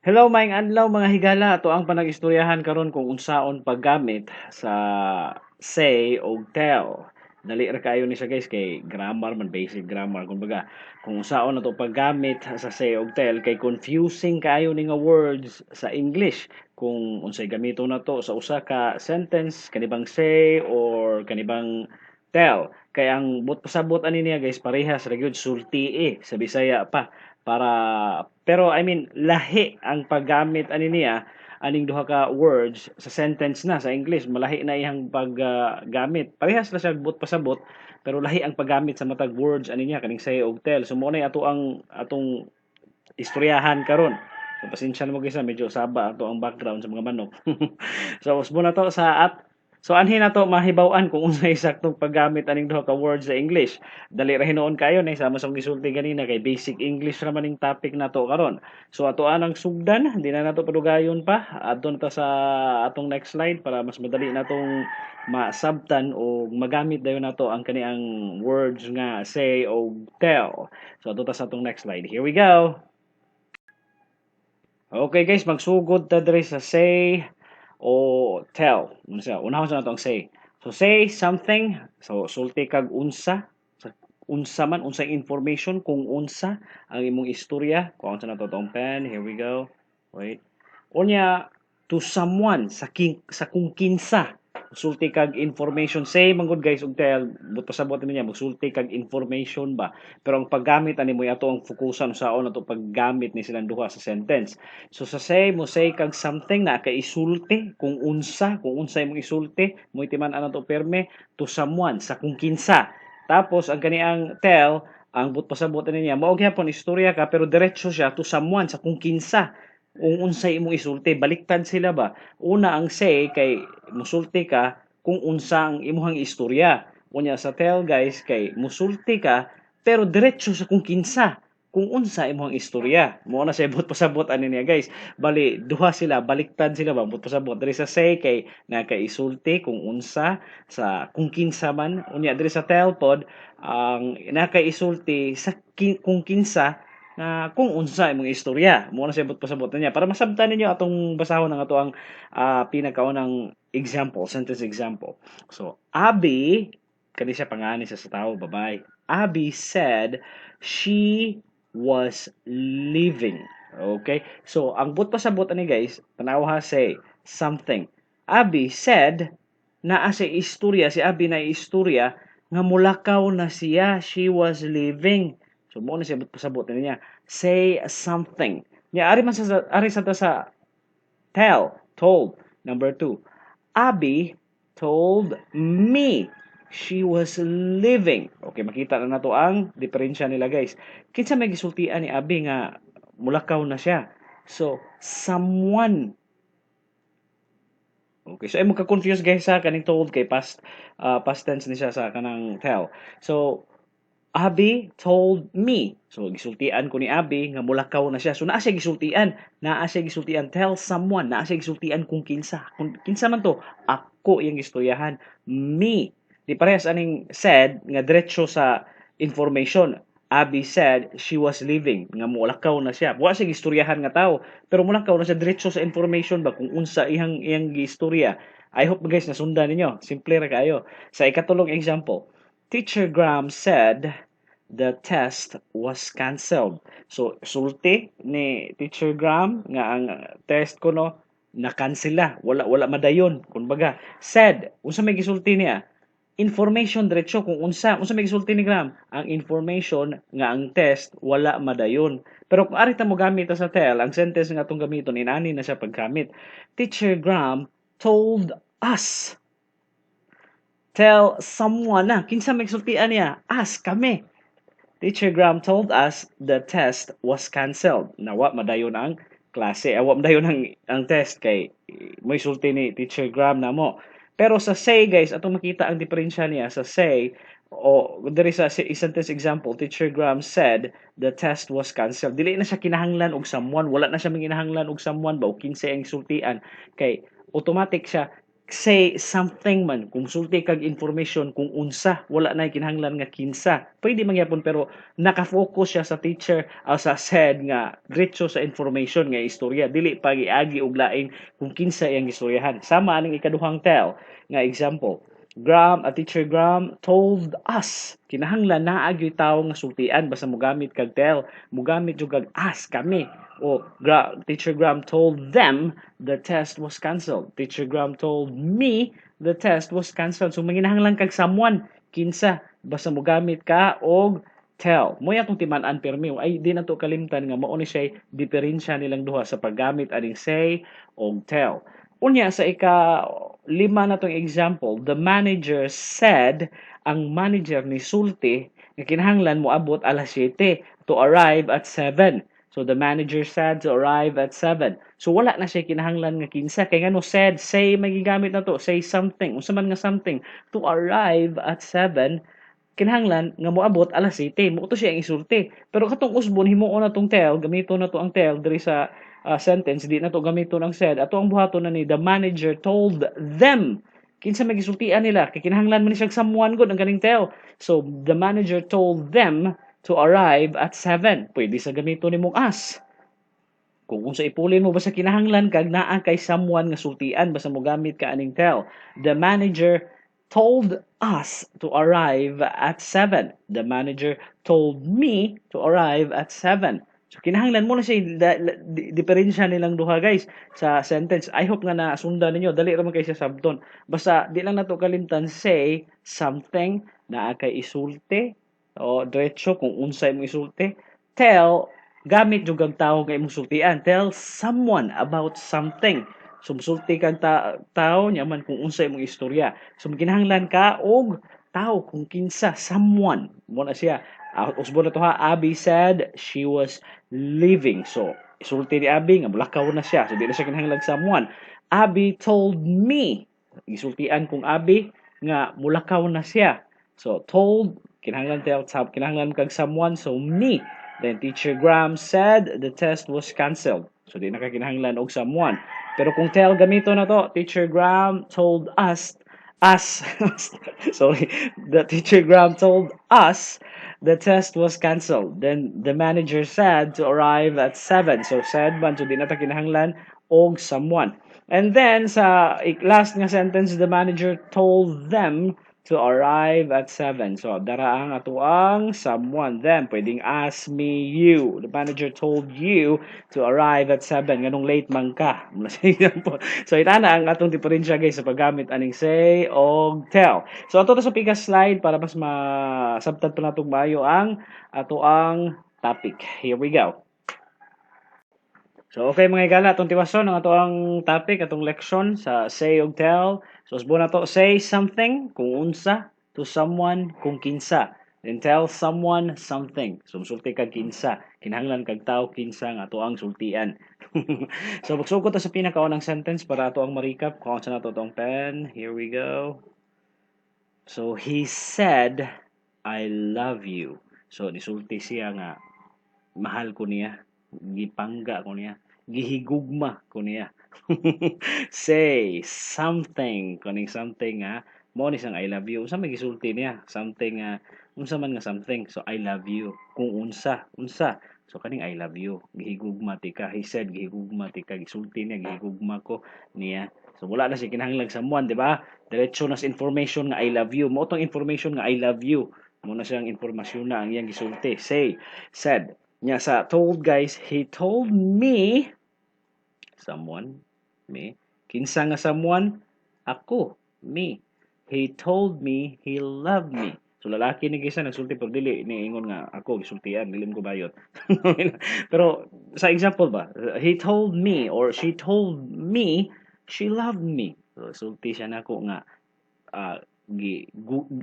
Hello, maayong adlaw, mga higala. Ato ang panag-istoryahan karon kung unsaon paggamit sa say o tell. Dali ra kaayo ni siya, guys, kay grammar man, basic grammar kumbaga. Kung unsaon nato paggamit sa say og tell kay confusing kaayo ni nga words sa English kung unsay gamiton nato sa usa ka sentence, kani bang say or kani bang tell, kay ang buot pasabot ani niya, guys, parehas ra gyud, sulti sa Bisaya pa para, pero I mean, lahi ang paggamit ani niya, aning duha ka words sa sentence na sa English, malahi na iyang paggamit. Parehas ra siya buot pasabot, pero lahi ang paggamit sa matag words ani niya, kaning say og tell. So mo na ato ang atong istoryahan karon. So pasensya na mo, guys, medyo saba ato ang background sa mga manok. So usbon na to sa at. So anhin nato mahibaw-an kung unsay saktong paggamit aning duha ka words sa English. Dali ra hinuon kayo ni sama sa gisulti ganina kay basic English ra man ning topic nato karon. So ato anang sugdan, di na nato padugayon pa. Adto na ta sa atong next slide para mas madali natong masabtan o magamit dayon nato ang kaniang words nga say o tell. So adto ta sa atong next slide. Here we go. Okay guys, magsugod ta diri sa say o tell. Ano siya? Unahon sa nato ang say. So say something. So sulti kag unsa, unsa man, unsay information, kung unsa ang imong istorya. Kuha sa nato tong pen. Here we go. Wait. Unya to someone, sa kung kinsa sulti kag information. Say man gud, guys, ug tell, but pasabot niya magsulti kag information ba, pero ang paggamit ani mo ato ang fokusan saon ato paggamit ni silang duha sa sentence. So sa say, mo say kag something na kay isulti kung unsa imong isulti mo itiman ana to perme to someone, sa kung kinsa. Tapos ang kaniang tell, ang but pasabot ani niya, mao gyapon istorya ka, pero diretso siya to someone, sa kung kinsa, kung unsay imong isulti. Baliktad sila ba. Una, ang say kay musulti ka kung unsa ang imuhang istorya. Unya sa tell, guys, kay musulti ka pero diretso sa kung kinsa, kung unsa imong istorya. Mo na siya buot pasabot ani niya, guys. Bali duha sila, baliktad sila ba, buot pasabot. Diri sa say kay nakaisulti kung unsa sa kung kinsa man. Unya diri sa tell pod, ang nakaisulti sa kung kinsa na kung unsa imong istorya. Mo na siya buot pasabot niya. Para masabtan ninyo, atong basahon ang ato ang pinakaunang example, sentence example. So, Abby, kani siya pangani sa tao, babae. Abby said she was leaving. Okay? So, ang buot pasabot ani, guys, tanaw ha, say something. Abby said, naa sa istorya, si Abby na istorya nga mulakaw na siya, she was leaving. So mo na siya buot pasabot niya. Say something. Nya ari man sa ari sa ta sa tell, told. Number two. Abby told me she was leaving. Okay, makita na nato ang diferensya nila, guys. Kinsa may gisultian ni Abby nga mulakaw na siya? So, someone. Okay, so ay magka-confuse, guys, sa kaning told kay past tense ni siya sa kanang tell. So, Abby told me. So gisultian ko ni Abby nga mulakaw na siya. So naa siya gisultian, naa siya gisultian, tell someone, naa siya gisultian kung kinsa. Kung kinsa man to, ako iyang gistoryahan. Me. Di parehas aning said nga diretso sa information. Abby said she was leaving, nga mulakaw na siya. Wa siya gistoryahan nga tao, pero mulakaw na siya, diretso sa information ba kung unsa iyang gistorya. I hope, guys, nasundan ninyo. Simple ra kaayo. Sa ikatulong example, Teacher Graham said the test was canceled. So, sulti ni Teacher Graham nga ang test kuno na-cancel, wala madayon. Kumbaga, said, unsa may gisulti niya? Information diretso kung unsa. Unsa may gisulti ni Graham? Ang information nga ang test wala madayon. Pero kung ari ta mo gamit sa tell, ang sentence nga atong gamiton inani na siya paggamit. Teacher Graham told us. Tell someone na. Kinsa may gisultian niya? Us, kami. Teacher Graham told us the test was canceled. Nawa madayon ang klase. Awa madayon ang test kay mo'y sulti ni Teacher Graham namo. Pero sa say, guys, atong makita ang diferensya niya sa say o diri sa sentence example, Teacher Graham said the test was canceled. Dili na siya kinahanglan og someone, wala na siya manginahanglan og someone ba o kinsa ang sultian kay automatic siya. Say something man, kung sulti kag information kung unsa, wala na kinahanglan nga kinsa. Pwede man gyapon, pero naka-focus siya sa teacher o sa said nga diretso sa information nga istorya, dili pa giagi og lain kung kinsa iyang istoryahan. Sama aning ikaduhang tell nga example. Graham, a Teacher Graham told us. Kinahanglan naa gyud tawo nga sultian basta mogamit kag tell, mogamit jud kag us, kami. O Teacher Graham told them the test was canceled. Teacher Graham told me the test was canceled. So manginahanglan kag someone, kinsa, basta mogamit ka og tell. Mo atong timan-an pirmi ay di nato kalimtan nga mao ni siya diferensya nilang duha sa paggamit aning say og tell. Unya sa ika lima na tong example, the manager said, ang manager ni sulti nga kinahanglan moabot alas 7, to arrive at 7. So the manager said to arrive at 7. So wala na siya kinahanglan nga kinsa kay ngano said, say may gigamit na to, say something. Unsa man nga something? To arrive at 7, kinahanglan nga moabot alas 7. Mao to siya ang isulti. Pero katong usbon himuon na tong tell, gamiton na to ang tell diri sa sentence, di na to gamiton ang said. Ato ang buhaton na ni the manager told them. Kinsa may gisultian nila kay kinahanglan man ni siya someone gud ang kaning tell. So the manager told them to arrive at 7. Pwede sa gamiton nimong us. Kung unsa ipulin mo, basta kinahanglan kag naa kay someone nga sultian basta mogamit ka aning tell. The manager told us to arrive at 7. The manager told me to arrive at 7. So kinahanglan mo na siya diferensya nilang duha, guys, sa sentence. I hope nga nasundan ninyo. Dali ra man kay siya sabton. Basta di lang nato kalimtan, say something, naa kay isulti o diretso kung unsa imong isulti. Tell, gamit jud kag tawo nga imong sultian. Tell someone about something. So musulti kang tao nya man kung unsa imong istorya. So kinahanglan ka og tao kung kinsa, someone. Mo na siya. Usbon na to ha. Abby said she was leaving. So isulti ni Abby nga mulakaw na siya. So di na siya kinahanglan someone. Abby told me. Gisultian kong Abby nga mulakaw na siya. So told, kinahanglan tell, kinahanglan kag someone, so me. Then Teacher Graham said the test was canceled. So di na ka kinahanglan og someone. Pero kung tell gamito na to, Teacher Graham told us us sorry, the Teacher Graham told us the test was canceled. Then the manager said to arrive at 7. So said man, so di na ta kinahanglan og someone. And then sa last nga sentence, the manager told them to arrive at 7. So dara ang atuang someone, them, pwedeng us, me, you. The manager told you to arrive at 7 nganong late man ka. So itana ang atong diferensya, guys, sa paggamit aning say og tell. So ato ta sa pikas slide para mas masabtan pa natong maayo ang atoang topic. Here we go. So okay, mga higala, atong tiwason ang atoang topic, atong leksyon sa say og tell. So usbon na to, say something kung unsa, to someone kung kinsa. Then tell someone something. So musulti kag kinsa, kinahanglan kag tao kinsa nga ato ang sultian. So magsugod ta sa pinakaunang sentence para ato ang ma-recap. Kuha sa nato tong pen. Here we go. So he said, "I love you." So nisulti siya nga mahal ko niya, gipangga ko niya, gihigugma ko niya. Say something, kuning something nga mo ni siyang "I love you." Unsa may gisulti niya? Something nga unsa man nga something. So "I love you." Kung unsa, unsa. So kaning "I love you," gihigugma tika. He said gihigugma tika, gisulti niya gihigugma ko niya. So wala na siya kinahanglan someone, di ba? Diretso na sa information nga "I love you." Mao tong information nga "I love you." Mo na siyang informasyon na ang iyang gisulti. Say, said. Nya sa told, guys, he told me someone, me. Kinsa nga someone? Ako, me. He told me he loved me. So lalaki ni gisa nagsulti pero dili ni ingon nga ako gisultian, dili ko bayot. Pero sa example ba, he told me or she told me she loved me. So sulti siya nako nga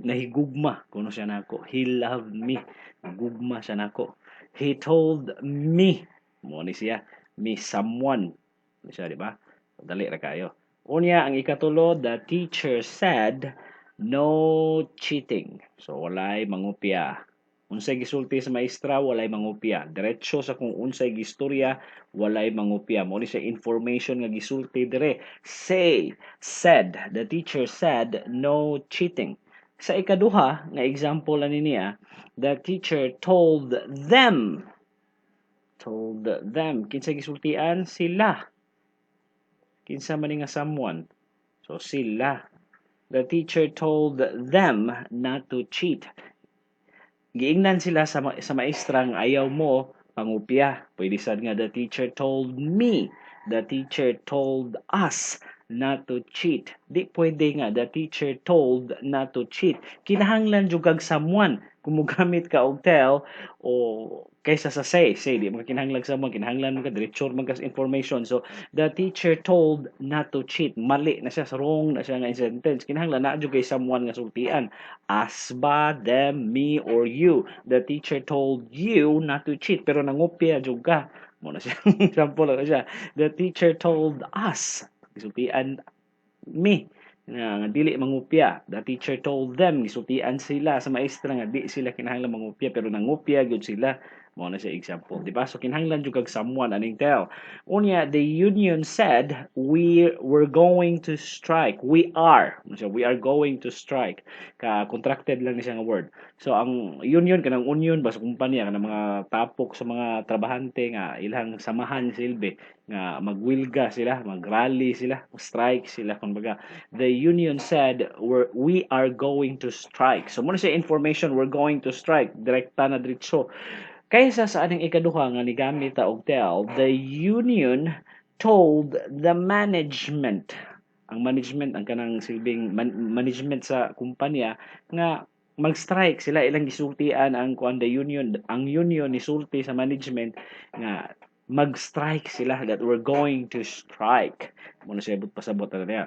nahigugma kuno siya nako. He loved me. Gugma siya nako. He told me. Mo ni siya. Me, someone. Ni siya, di ba? Dali ra kayo. Unya, ang ikatulo, the teacher said, "No cheating." So, walay mangupya. Unsay gisulti sa maestra, walay mangopya. Diretso sa kung unsay gistorya, walay mangopya. Mao ni siya information nga gisulti dire. Say, said, the teacher said, "No cheating." Sa ikaduha nga example ani niya, the teacher told them. Told them. Kinsa gisultian? Sila. Kinsa man ni nga someone? So sila. The teacher told them not to cheat. Giingnan sila sa maestra nga ayaw mo pangupya. Pwede sad nga the teacher told me. The teacher told us not to cheat. Di pwede nga the teacher told not to cheat. Kinahanglan jud kag someone kung mogamit ka og tell o kaysa sa say. Say, di man kinahanglan someone, kinahanglan man ka diretso man ka sa information. So, the teacher told not to cheat. Mali na siya, sa wrong na siya nga sentence. Kinahanglan na jud kay someone nga sultian. Us ba, them, me, or you. The teacher told you not to cheat. Pero nangopya jud ka. Mao na siya. Example na siya. The teacher told us. Gisultian me nga dili mangupya. The teacher told them, gisultian sila sa maestra nga di sila kinahanglan mangupya, pero nangupya gyud sila. Mao na siya example, di ba? So kinahanglan jud kag someone aning tell. Unya, the union said we were going to strike. We are. So we are going to strike. Ka contracted lang ni siya nga word. So ang union, kanang union ba sa kumpanya, kanang mga tapok sa mga trabahante nga ilang samahan silbi nga magwilga sila, magrally sila, strike sila kumbaga. The union said we are going to strike. So mao na siya information, we're going to strike. Direkta na diretso. Kaysa sa aning ikaduha nga nigamit ta og tell, the union told the management. Ang management, ang kanang silbing management sa kumpanya nga mag-strike sila, ilang gisultian ang kuan, the union, ang union ni sulti sa management nga mag-strike sila, that we're going to strike. Mao na siya pasabot na niya.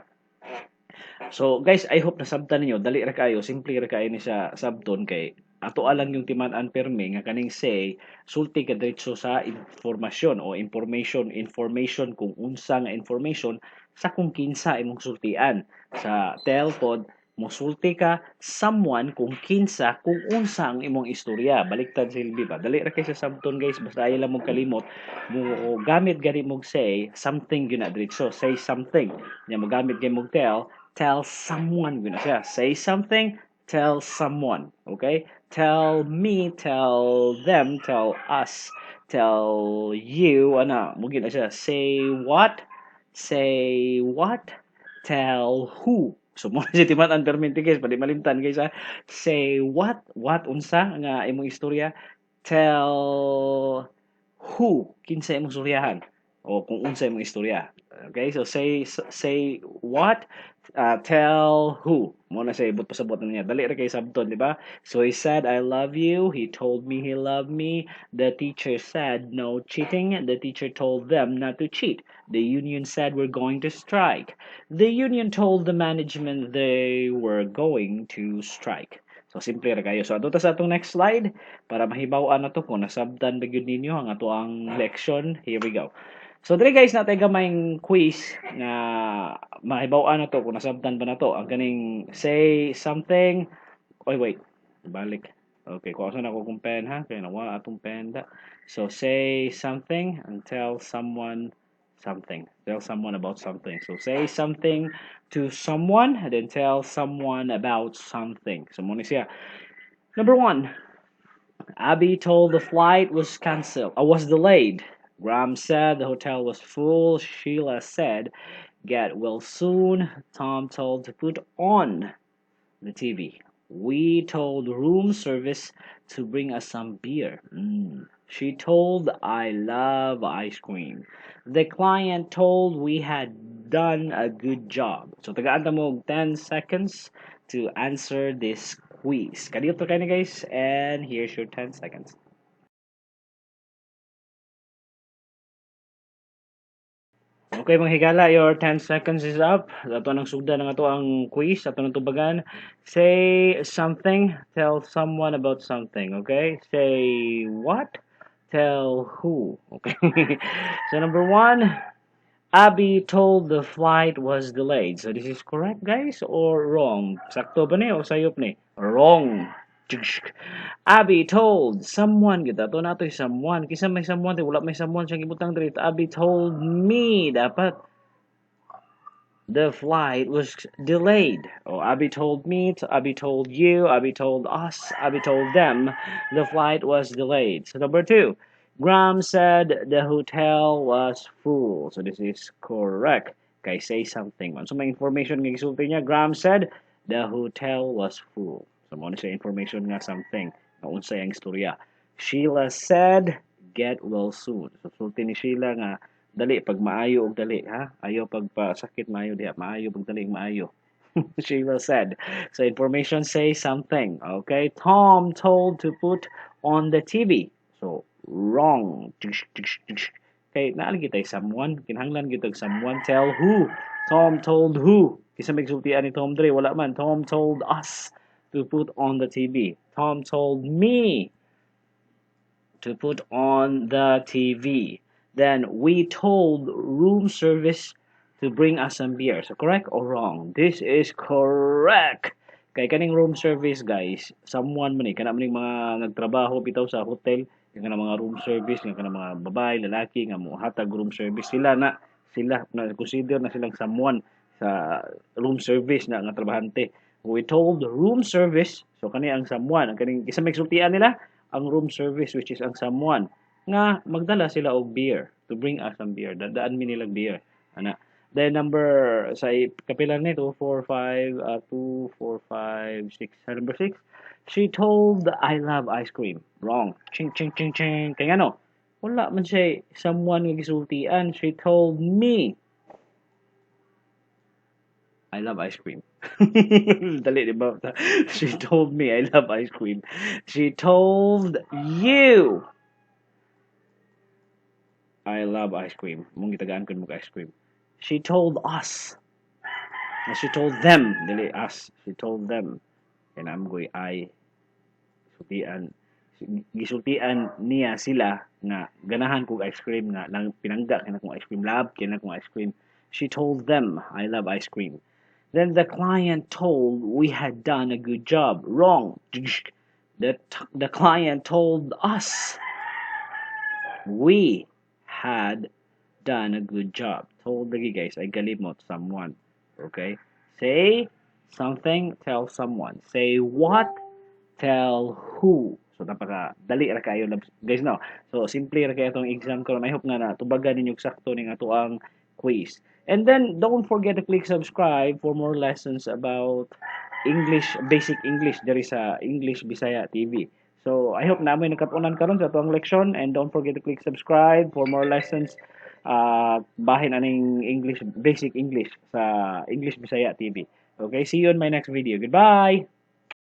So guys, I hope nasabtan ninyo. Dali ra kayo, simple ra kayo ni siya sabton kay ato lang yung timan-an perme nga kaning say, sulti ka diretso sa informasyon o information, information kung unsa nga information sa kung kinsa imong sultian. Sa tell pod, mosulti ka someone kung kinsa, kung unsa ang imong istorya. Baliktad silbi ba. Dali ra kay sa sabton, guys, basta ayaw lang mong kalimot mo gamit gani mog say something gyud na diretso, say something. Nya mo gamit gani mog tell, tell someone gyud na siya. Say something, tell someone. Okay? Tell me, tell them, tell us, tell you, ana, mo gyud na siya. Say what? Say what? Tell who? So mao na siya timan-an permente, guys, pwede malimtan, guys, ha. Say what? What, unsa nga imong istorya? Tell who? Kinsa imong istoryahan? O kung unsa imong istorya. Okay? So say what? Tell who? Mao na siya ibot pasabot na niya. Dali ra kay sabton, di ba? So he said, "I love you." He told me he loved me. The teacher said, "No cheating." The teacher told them not to cheat. The union said we're going to strike. The union told the management they were going to strike. So simple ra kayo. So adto ta sa atong next slide para mahibaw-an na to kung nasabtan ba gyud ninyo ang ato ang leksyon. Here we go. So diri, guys, natay gamayng quiz nga mahibaw-an na to kung nasabtan ba na to ang kaning say something. Oy, wait. Balik. Okay, kuha na ako kung pen ha, kay nawala atong pen da. So say something and tell someone something. Tell someone about something. So say something to someone and then tell someone about something. So mao ni siya. Number one, Abby told the flight was cancelled, was delayed. Graham said the hotel was full. Sheila said, "Get well soon." Tom told to put on the TV. We told room service to bring us some beer. She told I love ice cream. The client told we had done a good job. So tagaan ta mo 10 seconds to answer this quiz. Kadiyot kayo, guys, and here's your 10 seconds. Okay, mga higala, your 10 seconds is up. Ato nang sugdan ang ato ang quiz, ato nang tubagan. Say something, tell someone about something, okay? Say what? Tell who? Okay. So number one, Abby told the flight was delayed. So this is correct, guys, or wrong? Sakto ba ni o sayop ni? Wrong. Abby told someone kita to natoy someone. Kinsa may someone? Wala may someone siyang gibutang diri. Abby told me dapat the flight was delayed. Oh, Abby told me, Abby told you, Abby told us, Abby told them the flight was delayed. So number two, Graham said the hotel was full. So this is correct. Kay say something man. So may information nga gisulti niya. Graham said the hotel was full. So mao ni siya information nga something. Nga unsay ang istorya. Sheila said, "Get well soon." So sulti ni Sheila nga dali pag maayo og dali ha. Ayo pagpasakit, maayo diha, maayo pag dali maayo. Sheila said. So information, say something. Okay. Tom told to put on the TV. So wrong. Kay naa lagi tay someone, kinahanglan gyud og someone. Tell who? Tom told who? Kinsa may gisultian ni Tom dre? Wala man. Tom told us to put on the TV. Tom told me to put on the TV. Then we told room service to bring us some beer. So correct or wrong? This is correct. Kay kaning room service, guys, someone man eh, kana man mga nagtrabaho bitaw sa hotel, yung kana mga room service, nga kana mga babae, lalaki nga mohatag room service, sila na consider na silang someone sa room service na nga trabahante. We told room service, so kani ang someone, ang kaning isa may sultian nila, ang room service, which is ang someone nga magdala sila og beer, to bring us some beer. Dadaan mi nila beer. Ana. Then number sa kapila ni 2 4 5 2 4 5 6. Number 6. She told I love ice cream. Wrong. Ching ching ching ching. Kaya ano? Wala man siya someone nga gisultian. She told me I love ice cream. Dali, di ba? She told me I love ice cream. She told you I love ice cream. Mong gitagaan ko mo ice cream. She told us. She told them. Dili us. She told them. Kaya naam goy I sultian, gisultian niya sila nga ganahan kog ice cream, nga nang pinangga kay akong ice cream, love kay akong ice cream. She told them I love ice cream. Then the client told we had done a good job. Wrong. The client told us we had done a good job. Told lagi, guys, ay galimot someone. Okay? Say something, tell someone. Say what, tell who. So napaka dali ra kayo, guys, no. So simple ra kayo itong exam karon. I hope nga na tubagan ninyo sakto ning atoang quiz. And then don't forget to click subscribe for more lessons about English, basic English diri sa English Bisaya TV. So I hope na mo'y nakatunan karon sa atoang leksyon, and don't forget to click subscribe for more lessons bahin aning English, basic English sa English Bisaya TV. Okay, see you in my next video. Goodbye.